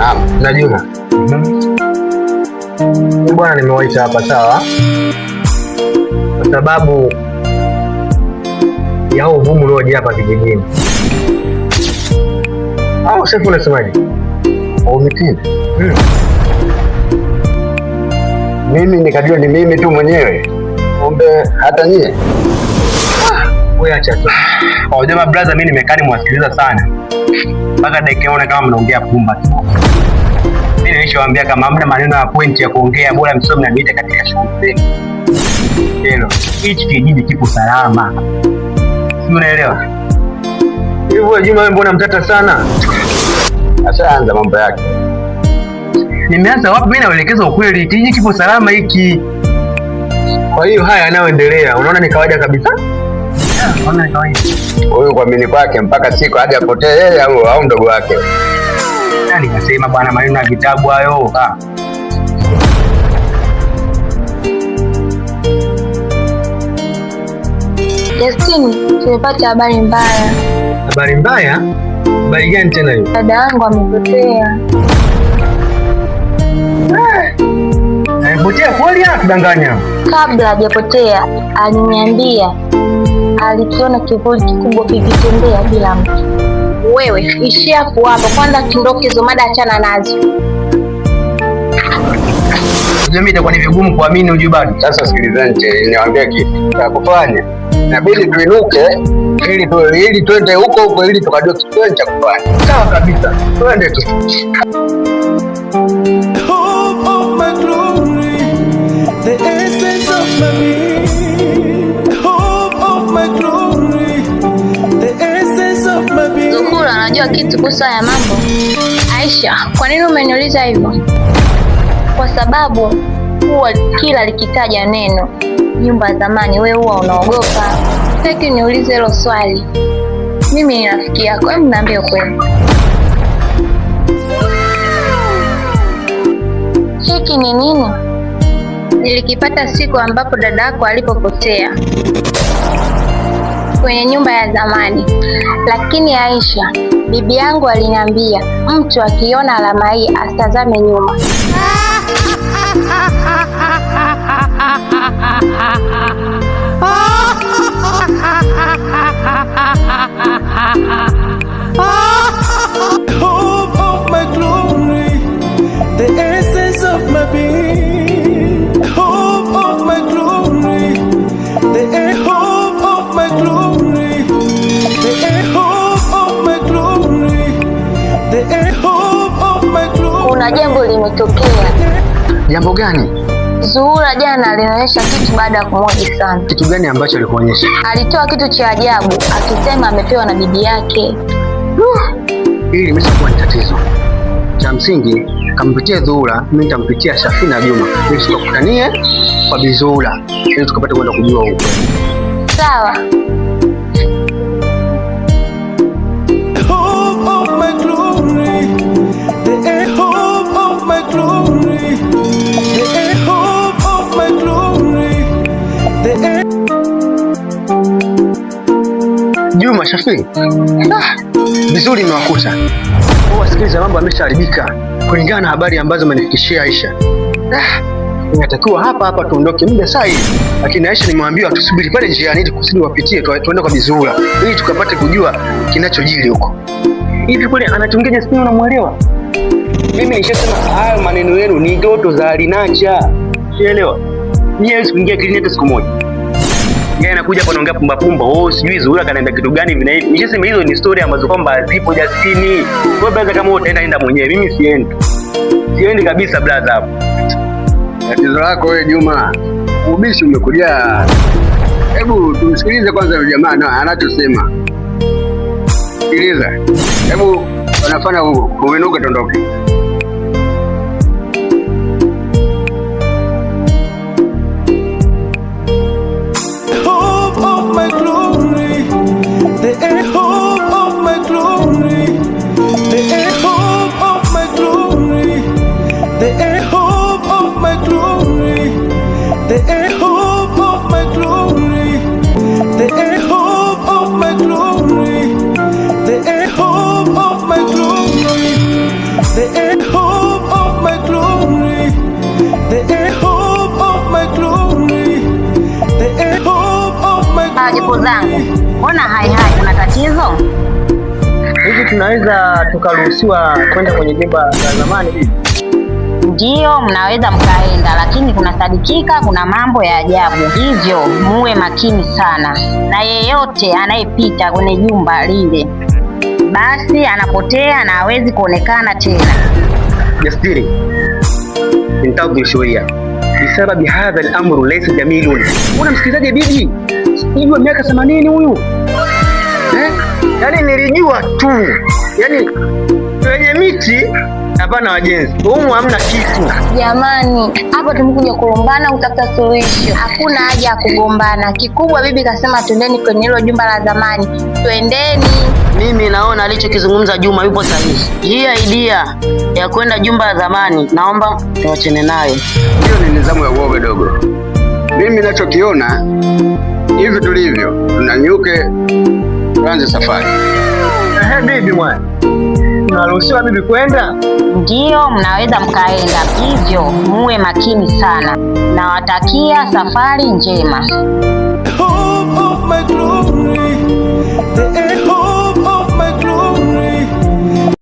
Naam. Na Juma. Bwana, nimewaita hapa sawa, kwa sababu ya uvumu uliojaa hapa kijijini. Au shefu, unasemaje? Umitini. Mimi nikajua ni mimi tu mwenyewe, kumbe hata nyie. Wewe acha tu. Unajua brother, mimi nimekaa nimwasikiliza sana mpaka dakika naona kama mnaongea pumba tu. Mimi nilishawaambia kama hamna maneno ya point ya kuongea, bora msome na niite katika shughuli zenu. Hilo hichi kijiji kipo salama, si unaelewa? Hivyo Juma, wewe mbona mtata sana? Ashaanza mambo yake. Nimeanza wapi? Mimi naelekeza ukweli, kijiji kipo salama hiki. Kwa hiyo haya yanayoendelea, unaona ni kawaida kabisa. Unaona ni kawaida. Huyu kuamini kwake mpaka siku aje apotee yeye au mdogo wake. Nani kasema bwana maneno ya vitabu hayo? Ah. Justini, tumepata habari mbaya. Habari mbaya? Habari gani tena hiyo? Dada yangu amepotea. Amepotea kweli au kudanganya? Kabla hajapotea aliniambia alikiona kivuli kikubwa kikitembea bila mtu. Wewe ishia hapo hapo kwanza, tuondoke hizo mada, achana nazo. Mimi itakuwa ni vigumu kuamini ujue bado. Sasa sikilizeni, niwaambie kitu cha kufanya. Inabidi tuinuke ili twende huko huko ili tukajue kitu gani cha kufanya. Sawa kabisa. Twende tu. Hope of my glory, the essence of my being. Hope of my glory, the essence of my being. Zuhura anajua kitu kuhusu haya mambo. Aisha, kwa nini umeniuliza hivyo? Kwa sababu huwa kila likitaja neno nyumba ya zamani, wewe huwa unaogopa. Sitaki niulize hilo swali. Mimi ni rafiki yako, hebu niambie ukweli. Hiki ni nini? Nilikipata siku ambapo dada yako alipopotea kwenye nyumba ya zamani. Lakini Aisha, bibi yangu aliniambia mtu akiona alama hii asitazame nyuma. Hope of my glory, the essence of my being. Hope of my glory, the hope of my glory, the hope of my glory, the hope of my glory. Kuna jambo limetokea. Jambo gani? Zuhura jana alinionyesha kitu baada ya kumhoji sana. Kitu gani ambacho alikuonyesha? Alitoa kitu cha ajabu akisema amepewa na bibi yake. Hili limeshakuwa ni tatizo. Cha msingi kampitia Zuhura, mimi nitampitia Shafi na Juma ili tukakutanie kwa Bi Zuhura ili tukapate kwenda kujua huko. Sawa. Hope of my glory, the hope of my glory, the hope of my glory, the Juma, Shafi, vizuri nimewakuta. Wasikiliza, mambo yameshaharibika kulingana na habari ambazo amenifikishia Aisha. Inatakiwa hapa hapa tuondoke muda saa hii, lakini Aisha nimwambia tusubiri pale njiani ili kusudi wapitie tuende kwa Bi Zuhura ili tukapate kujua kinachojiri huko. Hivi kweli anachongea Jasmine, unamuelewa? Mimi nishasema hayo maneno yenu ni ndoto za alinacha. Sielewa. Mimi hawezi kuingia akilini hata siku moja. Yeye anakuja hapa anaongea pumba pumba, oh sijui Zuhura kanaenda kitu gani hivi na hivi. Nishasema hizo ni story ambazo kwamba zipo Justini. Wewe brother, kama wewe utaenda enda mwenyewe, mimi siendi. Siendi kabisa brother hapo. Tatizo lako wewe Juma, ubishi umekuja. Hebu tumsikilize kwanza yule jamaa na anachosema. Sikiliza. Hebu wanafanya uinuke tuondoke. Hope of my glory, the hope of my glory, the hope of my glory, the hope of my glory, the hope of my glory, the hope of my glory, the hope of my glory, the wajukuu zangu, mbona hai hai, kuna tatizo? Hivi tunaweza tukaruhusiwa kwenda kwenye jumba la zamani bibi? Ndiyo, mnaweza mkaenda, lakini kunasadikika kuna mambo ya ajabu, hivyo muwe makini sana, na yeyote anayepita kwenye jumba lile basi anapotea na hawezi kuonekana tena. Jastiri, intadhir shwiya bisababi hadha al-amru laysa jamilun. Una msikilizaje bibi? Bibi wa miaka 80 huyu eh? Yaani nilijua tu, yaani kwenye miti hapana wajenzi, humu hamna kitu. Jamani, hapa tumekuja kulumbana kutafuta suluhisho. Hakuna haja ya kugombana. Kikubwa bibi kasema twendeni kwenye hilo jumba la zamani, twendeni. Mimi naona alichokizungumza Juma yupo sahihi. Hii idea ya kwenda jumba la zamani, naomba tuachane nayo. Hiyo ni nidhamu ya uoga dogo. Mimi ninachokiona hivi tulivyo, tunanyuke tuanze safari. Ehe, bibi mwana, tunaruhusiwa bibi kwenda? Ndiyo, mnaweza mkaenda, hivyo muwe makini sana. Nawatakia safari njema. Hope of my glory, the hope.